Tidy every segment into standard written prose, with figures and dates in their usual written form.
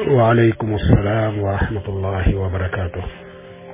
waaleykum salaam wa rahmatullahi wa barakaatu.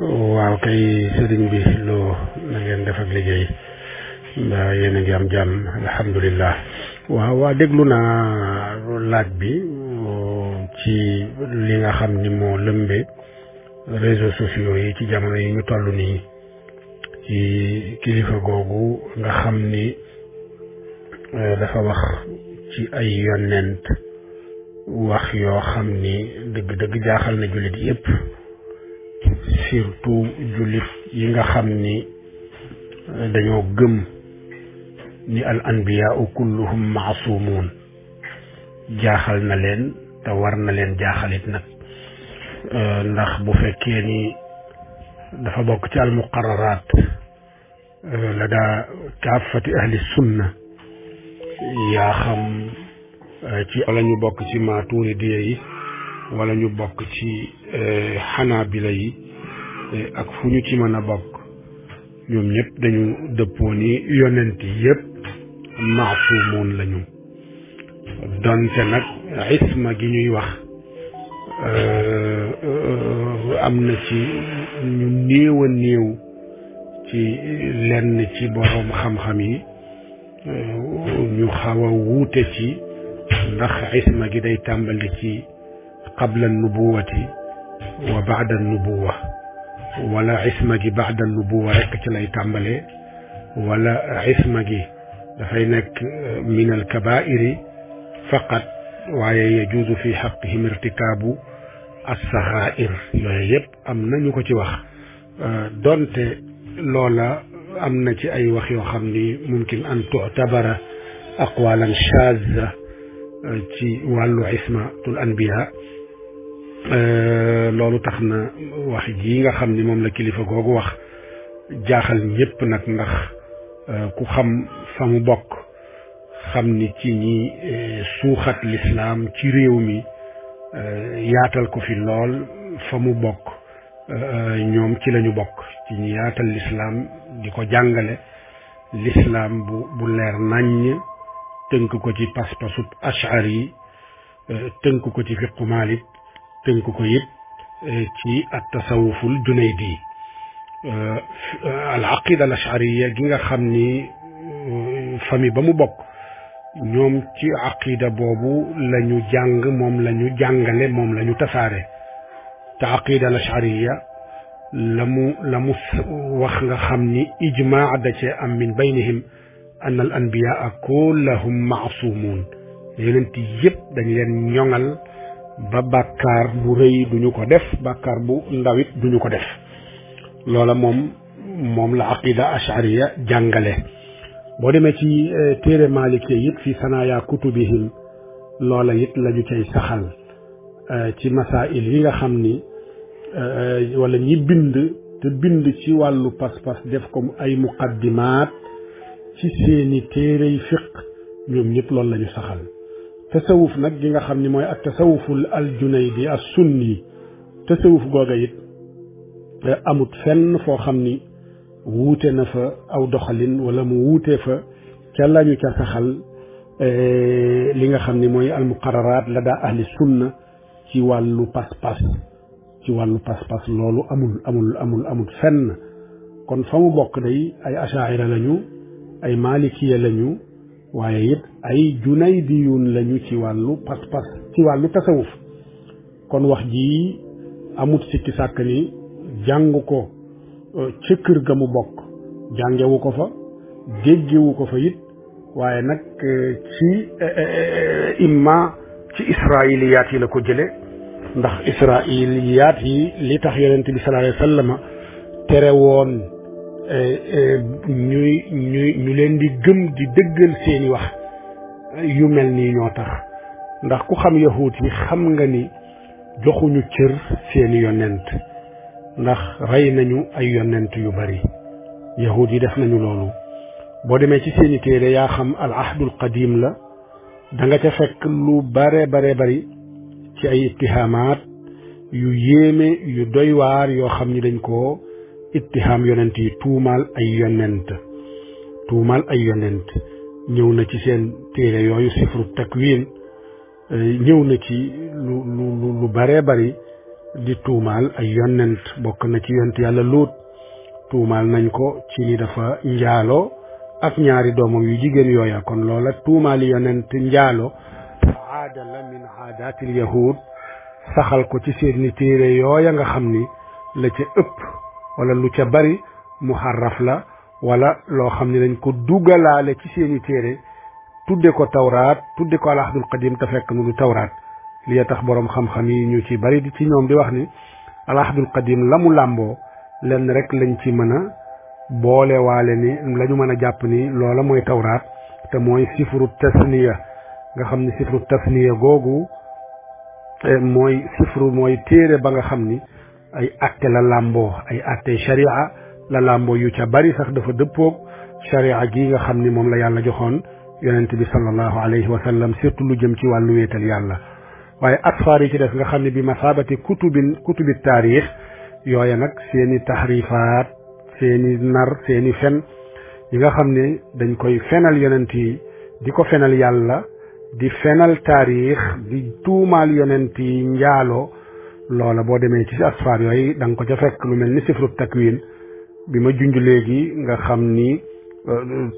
waaw kay sëriñ bi loo na ngeen def ak liggéey mbaa yéen a ngi am jàmm alhamdulillah. waa déglu naa laaj bi ci li nga xam ni moo lëmbe réseaux sociaux yi ci jamono yi ñu toll nii ci kilifa googu nga xam ni dafa wax ci ay yonent wax yoo xam ni dëgg-dëgg jaaxal na jullit yépp surtout jullit yi nga xam ni dañoo gëm ni al anbiyaau kulluhum maasumun jaaxal na leen te war na leen jaaxalit nag ndax bu fekkee ni dafa bokk ci al muqarraraat la daa kaafati ahli sunna yaa xam ci wala ñu bokk ci maaturidiya yi wala ñu bokk ci xanaabila yi ak fu ñu ci mën a bokk ñoom ñëpp dañu dëppoo ni yonent yëpp maasumoon lañu donte nag isma gi ñuy wax am na ci ñu néew a néew ci lenn ci boroom xam-xam yi ñu xaw a wuute ci ndax isma gi day tàmbali ci qabla nubuwati wa baada nubuwa wala isma gi baada nubuwa rekk ci lay tàmbalee wala isma gi dafay nekk min al kabairi faqat waaye yajuuzu fi xaqihim irtikaabu as-saxaa'ir yooyu yëpp am na ñu ko ci wax donte loola am na ci ay wax yoo xam ni mumkin an tu'tabara aqwalan shaaza ci wàllu ismatul anbiya loolu tax na wax ji nga xam ni moom la kilifa googu wax jaaxal ñëpp nag ndax ku xam fa mu bokk xam ni ci ñi suuxat lislaam ci réew mi yaatal ko fi lool fa mu bokk ñoom ci lañu bokk ci ñi yaatal lislaam di ko jàngale lislaam bu leer naññ tënk ko ci pas-pasub ash'ari yi tënk ko ci fiqu Maalik tënk ko it ci at tasawuful junaydi al aqida al ash'ariya gi nga xam ni famille ba mu bokk ñoom ci aqida boobu la ñu jàng moom la ñu jàngale moom la ñu tasaare te aqida al ash'ariya la mu wax nga xam ni ijmaa da cee am min baynihim an al anbiyaa kullahum maasumun yonent yëpp dañ leen ñoŋal ba bàkkaar bu rëy duñu ko def bàkkaar bu ndawit duñu ko def loola moom la aqida ash'ariya jàngale boo demee ci téere Maliki it fi sanaaya kutubihim loola it la ñu cay saxal ci masail yi nga xam ni wala ñi bind te bind ci wàllu pas-pas def comme ay muqaddimaat ci seeni téerey fiq ñoom ñëpp loolu la ñu saxal tasawuf nag gi nga xam ni mooy ak tasawuful al junaydi as sunni tasawuf googa it amut fenn foo xam ni wuute na fa aw doxalin wala mu wuute fa ca lañu ca saxal li nga xam ni mooy al muqarraraat la daa ahli sunna ci wàllu pas-pas loolu amul fenn kon fa mu bokk day ay ashaira lañu ay malikiya lañu waaye it ay junaydiyun lañu ci wàllu pas-pas ci wàllu tasawuf kon wax ji amut sikki sàkk ni jàng ko ca kër ga mu bokk jàngewu ko fa déggewu ko fa it waaye nag ci imma ci israiliyaat yi la ko jële ndax israiliyaat yi li tax yonent bi sallallahu alayhi wa sallam tere woon ñu leen di gëm di dëggal seeni wax yu mel nii ñoo tax ndax ku xam yahuut yi xam nga ni joxuñu cër seeni yonent ndax rey nañu ay yonent yu bari yahuut yi def nañu loolu boo demee ci seeni téere yaa xam al ahdul qadim la da nga ca fekk lu bare bari ci ay ittihaamaat yu yéeme yu doy waar yoo xam ni dañ koo ittihaam yonent yi tuumaal ay yonent ñëw na ci seen téere yooyu sifru takwin ñëw na ci lu baree bari di tuumaal ay yonent bokk na ci yonent yàlla Luut tuumaal nañ ko ci ni dafa njaalo ak ñaari doomam yu jigéen yooya kon loola tuumaali yonent njaalo aada la min aadaatil yahud saxal ko ci seeni téere yooya nga xam ni la ca ëpp wala lu ca bari muharraf la wala loo xam ni dañ ko dugalaale ci seeni téere tudde ko tawraat tudde ko al-ahdul qadim te fekk nu du tawraat li tax boroom xam-xam yi ñu ci bari di ci ñoom di wax ni al-ahdul qadim la mu làmboo lenn rek lañ ci mën a boole waale ni la ñu mën a jàpp ni loola mooy tawraat te mooy sifru tasniya nga xam ni sifru tasniya googu mooy téere ba nga xam ni ay atte la làmboo ay atte sharia la làmboo yu ca bari sax dafa dëppoog sharia gi nga xam ni moom la yàlla joxoon yonent bi sallallahu alayhi wa sallam surtout lu jëm ci wàllu wéetal yàlla waaye asfaar yi ci des nga xam ne bi masabati kutubi taarix yooya nag seeni taxrifaat seeni nar seeni fen yi nga xam ne dañ koy fenal yonent yi di ko fenal yàlla di fenal taarix di tuumaal yonent yi njaaloo loola boo demee ci asfaar yooyu da nga ko ca fekk lu mel ni sifru takwin bi ma junj léegi nga xam ni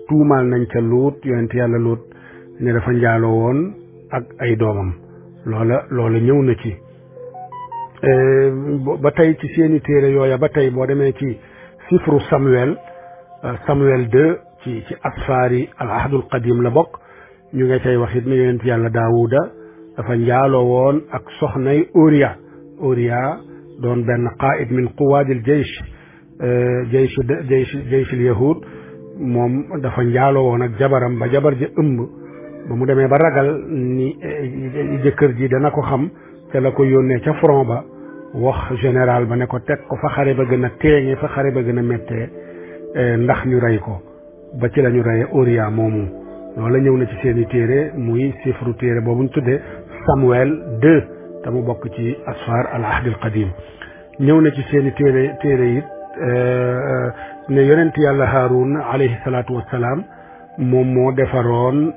tuumaal nañ ca Luut yonent yàlla Luut ne dafa njaaloo woon ak ay doomam loola ñëw na ci ba tey ci seeni téere yooya ba tey boo demee ci sifru Samuel 2 ci asfaari al ahdul qadim la bokk ñu nga cay wax it ne yonent yàlla Daawuda dafa njaaloo woon ak soxnay Uriya doon benn qaa'id min quwaadil jayshil yahud moom dafa njaaloo woon ak jabaram ba jabar ja ëmb ba mu demee ba ragal ni jëkkër ji dana ko xam te la ko yónnee ca front ba wax général ba ne ko teg ko fa xare ba gën a teeŋee fa xare ba gën a méttee ndax ñu rey ko ba ci la ñu reye Uriya moomu loola ñëw na ci seeni téere muy sifru téere boobu ñu tuddee Samuel 2 te mu bokk ci asfar al ahdil qadim ñëw na ci seeni téere it ne yonent yàlla Haarun alayhi salaatu wassalaam moom moo defaroon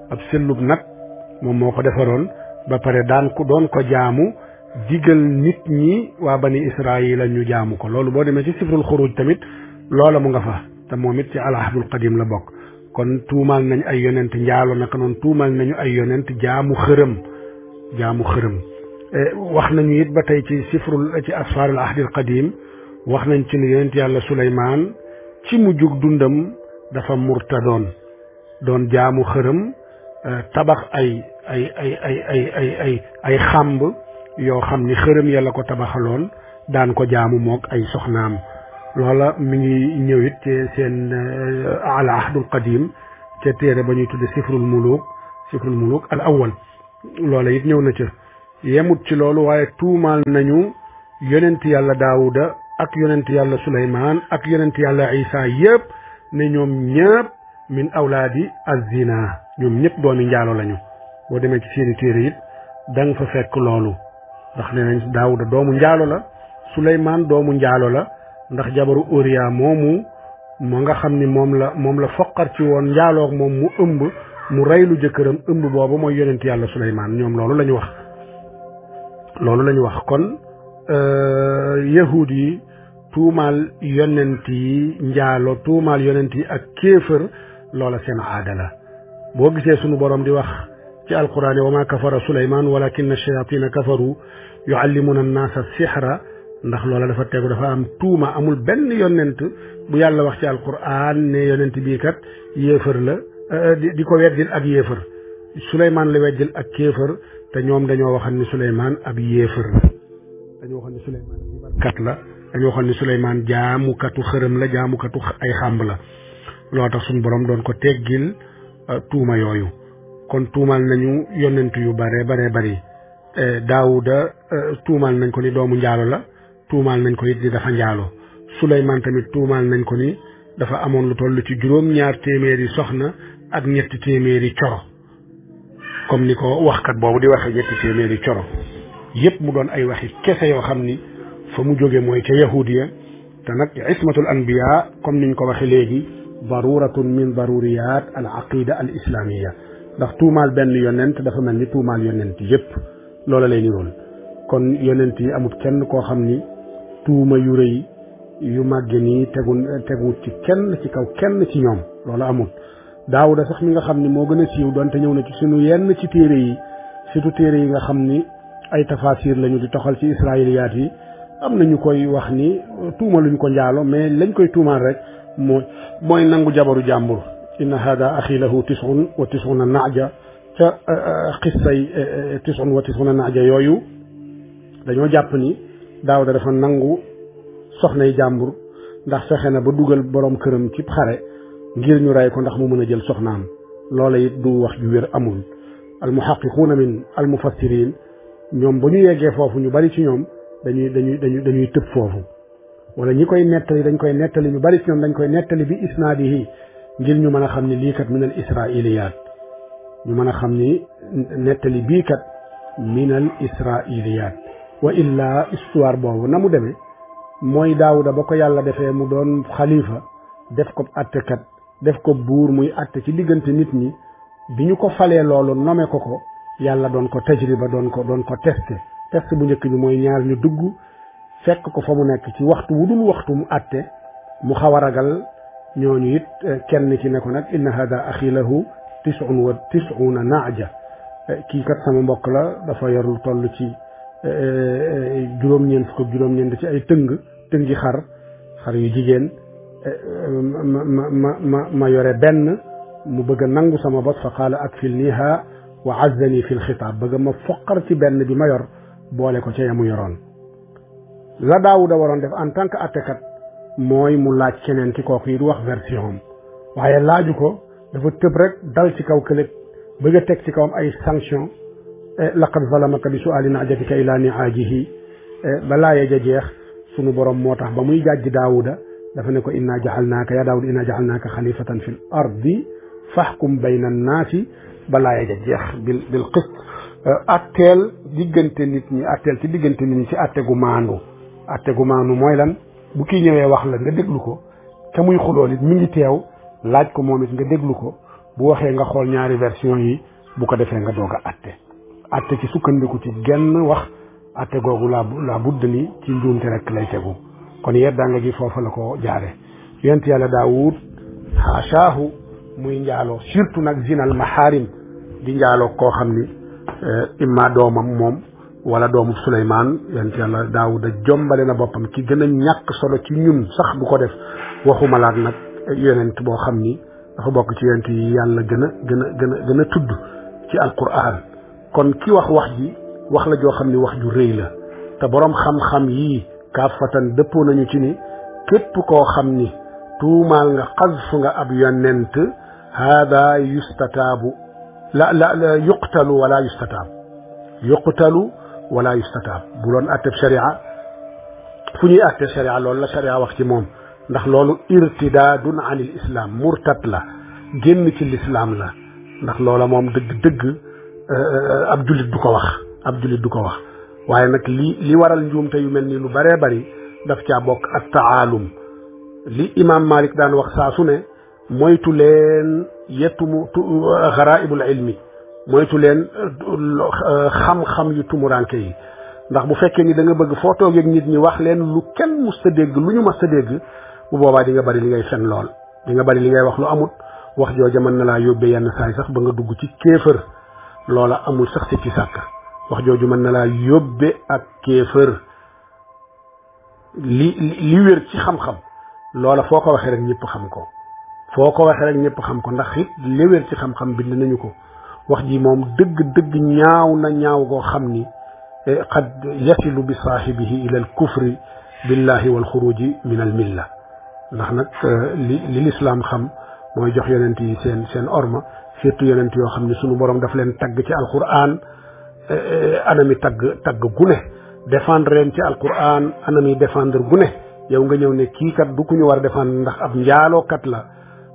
ab sëllub nag moom moo ko defaroon ba pare doon ko jaamu digal nit ñi waa bani Israayil ñu jaamu ko loolu boo demee ci sifrul xuruj tamit loola mu nga fa te moom it ci al ahdul qadim la bokk kon tuumaal nañ ay yonent njaalo naka noonu tuumaal nañu ay yonent jaamu xërëm wax nañu it ba tey ci asfar al ahdil qadim wax nañ ci ne yonent yàlla Suleymaan ci mu jug dundam dafa murtadoon doon jaamu xërëm tabax ay xàmb yoo xam ni xërëm yàlla ko tabaxaloon daan ko jaamu mook ay soxnaam loola mi ngi ñëwit ci seen al ahdul qadim ca téere ba ñuy tudde sifrul muluk al awwal loola it ñëw na ca yemut ci loolu waaye tuumaal nañu yonent yàlla Daawuda ak yonent yàlla Suleymaan ak yonent yàlla Isa yëpp ne ñoom ñëpp min awlaadi az-zina ñoom ñëpp doomi njaalo lañu boo demee ci seeni téere it da nga fa fekk loolu ndax nee nañ Daawuda doomu njaalo la Suleymaan doomu njaalo la ndax jabaru Uriya moomu moo nga xam ni moom la foqar ci woon njaaloog moom mu ëmb mu reylu jëkkëram ëmb boobu mooy yonent yàlla Suleymaan ñoom loolu la ñu wax kon yahud yi tuumaal yonent yi njaalo tuumaal yonent yi ak kéefër loola seen aada la boo gisee sunu borom di wax ci alquran wa ma kafara Suleymaan walakin ash-shayatina kafaru yuallimuna an-naasa sihra ndax loola dafa tegu dafa am tuuma amul benn yonent bu yàlla wax ci alquran ne yonent bii kat yéefër la di ko weddil ak yéefër Suleymaan la weddil ak kéefër te ñoom dañoo waxal ni Suleymaan ab yéefër la dañoo waxal ni Suleymaan kat la dañoo waxal ni Suleymaan jaamukatu xërëm la jaamukatu ay xàmb la loo tax suñu borom doon ko teggil tuuma yooyu kon tuumal nañu yonent yu bare bari Daawuda tuumal nañ ko ni doomu njaalo la tuumal nañ ko it ni dafa njaalo Suleymaan tamit tuumal nañ ko ni dafa amoon lu toll ci juróom-ñaar téeméeri soxna ak ñetti téeméeri coro comme ni ko waxkat boobu di waxe ñetti téeméeri coro yépp mu doon ay waxi kese yoo xam ni fa mu jóge mooy ca yahudiya te nag ismatul anbiya comme niñ ko waxe léegi daruratun min daruriyat al aqida al islamiyya ndax tuumaal benn yonent dafa mel ni tuumaal yonent yépp loola lay nirool kon yonent yi amut kenn koo xam ni tuuma yu rëy yu màgge nii tegu ci kenn ci kaw kenn ci ñoom loola amut Daawuda sax mi nga xam ni moo gën a siiw doonte ñëw na ci sunu yenn ci téere yi surtout téere yi nga xam ni ay tafasir lañu di toxal ci israiliyaat yi am na ñu koy wax ni tuumaluñ ko njaalo mais lañ koy tuumaal rek mooy nangu jabaru jàmbur inna hada axi lahu 99 naaja ca xissay 99 naaja yooyu dañoo jàpp ni Daawuda dafa nangu soxnay jàmbur ndax fexe na ba dugal borom këram ci xare ngir ñu ray ko ndax mu mën a jël soxnaam loola it du wax ju wér amul almuhaqiquuna min almufassirin ñoom ba ñu yeggee foofu ñu bari ci ñoom dañuy tëb foofu wala ñi koy nettali dañ koy nettali ñu bari ci ñoom dañ koy nettali bi isnaadihi ngir ñu mën a xam ni lii kat min al israiliyaat ñu mën a xam ni nettali bii kat min al israiliyaat wa illa histoire boobu na mu demee mooy Daawuda ba ko yàlla defee mu doon xalifa def ko attekat def ko buur muy atte ci diggante nit ñi bi ñu ko falee loolu nome ko yàlla doon ko tajriba doon ko test bu njëkk bi mooy ñaar ñu dugg fekk ko fa mu nekk ci waxtu wu dul waxtu mu atte mu xaw a ragal ñooñu it kenn ci ne ko nag inna hada axi lahu 99 naaja kii kat sama mbokk la dafa yorul toll ci juróom-ñeent fukk ak juróom-ñeent ci ay tëngi xar yu jigéen ma yore benn mu bëgg a nangu sama bos fa qaala akfilniha wa azzani fi lxitaab bëgg ma foqar ci benn bi ma yor boole ko ca yamu yoroon la Daawuda waroon def en tant que attekat mooy mu laaj keneen ki kooku yi du wax version am waaye laaju ko dafa tëb rek dal ci kaw kële bëgg a teg ci kawam ay sanction laqad zalamaka bi su'aali na'jatika ila ni'aajihi balaa ya jeex sunu borom moo tax ba muy jàjj Daawuda dafa ne ko inna jaxalnaaka ya Daawuda inna jaxalnaaka xalifatan fil ardi fahkum bayna annaasi balaa ya jeex bil qist atteel diggante nit ñi atteel ci diggante nit ñi ci atte gu maandu mooy lan bu kii ñëwee wax la nga déglu ko ca muy xulool it mi ngi teew laaj ko moom it nga déglu ko bu waxee nga xool ñaari version yi bu ko defee nga doog a atte ci sukkandiku ci genn wax atte googu la budd ni ci njuumte rek lay tegu kon yeddaa nga gi foofa la ko jaare yonent yàlla Daawud haashaahu muy njaaloo surtout nag zinal mahaarim di njaaloo koo xam ni imma doomam moom wala doomu Suleymaan yonent yàlla Daawuda jombale na boppam ki gën a ñàkk solo ci ñun sax bu ko def waxuma laat nag yonent boo xam ni dafa bokk ci yonent yi yàlla gën a tudd ci alquran kon ki wax ji wax la joo xam ni wax ju rëy la te boroom xam-xam yii kaafatan dëppoo nañu ci ni képp koo xam ni tuumaal nga xasf nga ab yonent haada yustataabu la yuqtalu wala yustataab bu doon atteb sharia fu ñuy atteb sharia loolu la sharia wax ci moom ndax loolu irtidaadun an il islam murtad la génn ci lislaam la ndax loola moom dëgg ab jullit du ko wax waaye nag li waral njuumte yu mel ni lu baree bari daf caa bokk ak taalum li imam Malik daan wax saa su ne moytu leen yettumu garaibul ilmi moytu leen xam-xam yu tumuranke yi ndax bu fekkee ni da nga bëgg foo toogee ak nit ñi wax leen lu kenn mus ta dégg lu ñu mas ta dégg bu boobaa di nga bari li ngay fen lool di nga bari li ngay wax lu amut wax jooja mën na laa yóbbee yenn saay sax ba nga dugg ci kéefër loola amul sax ci sàkk wax jooju mën na laa yóbbe ak kéefër li wér ci xam-xam loola foo ko waxee rek ñëpp xam ko ndax it li wér ci xam-xam bind nañu ko wax ji moom dëgg ñaaw na ñaaw goo xam ni qad yasilu bi saahibihi ila al kufri billahi wal xuruji min al milla ndax nag li lislaam xam mooy jox yonent yi seen orma surtout yonent yoo xam ne sunu borom daf leen tagg ci alquran anami tagg gune défendre leen ci alquran anami défendre gune yow nga ñëw ne kii kat du ku ñu war a défendre ndax ab njaalookat la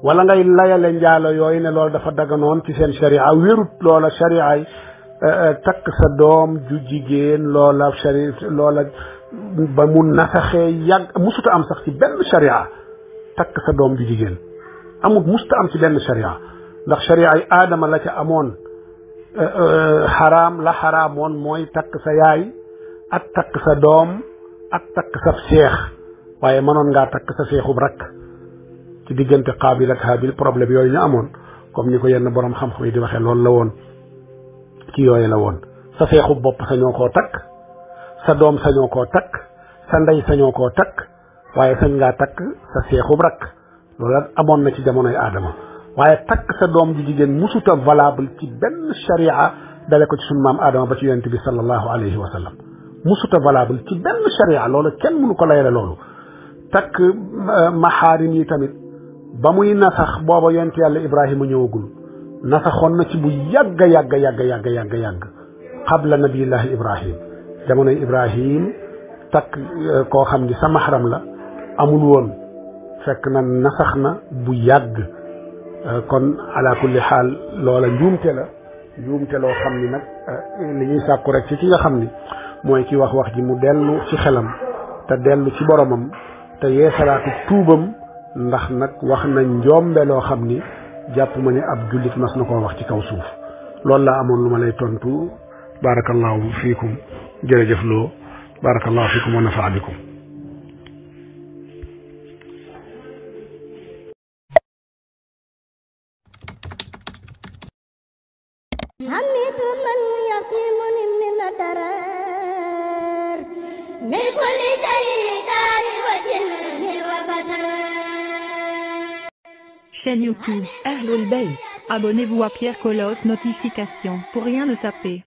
wala ngay layale njaalo yooyu ne loolu dafa daganoon ci seen sharia wérut loola sharia yi takk sa doom ju jigéen loola ba mu nasaxee yàgg musuta am sax ci benn sharia takk sa doom ju jigéen musuta am ci benn sharia ndax sharia yi aadama la ca amoon xaraam la xaraamoon mooy takk sa yaay ak takk sa doom ak takk sa seex waaye mënoon ngaa takk sa seexub rakk ci diggante Qaabil ak Haabil problème yooyu ñu amoon comme ni ko yenn borom xam-xam yi di waxee loolu la woon ci yooyu la woon sa seexub bopp sañoo koo takk sa doom sañoo koo takk sa ndey sañoo koo takk waaye sañ ngaa takk sa seexub rakk loolu amoon na ci jamonoy aadama waaye takk sa doom ji jigéen musuta valable ci benn sharia dale ko ci sunu maam aadama ba ci yonent bi sallallahu alayhi wa sallam musuta valable ci benn sharia loolu kenn mënu ko layale loolu takk maxaarim yi tamit ba muy nasax booba yonent yàlla Ibrahima ñëwagul nasaxoon na ci bu yàgg qabla nabiyillahi Ibrahim jamonoy Ibrahim takk koo xam ni sa maxaram la amul woon fekk na nasax na bu yàgg kon ala kulli xaal loola njuumte loo xam ni nag li ñuy sàkku rek ci ki nga xam ni mooy ki wax ji mu dellu ci xelam te dellu ci boromam te yeesalaatu tuubam ndax nag wax na njombe loo xam ni jàpp ma ni ab jullit mas na koo wax ci kaw suuf loolu laa amoon lu ma lay tontu barakallahu fiikum jërëjëf loo barakallahu fiikum wa nafaa bikum Chaîne YouTube, Ahlul Bayt. Abonnez-vous à Pierre Colosse Notification pour rien ne taper.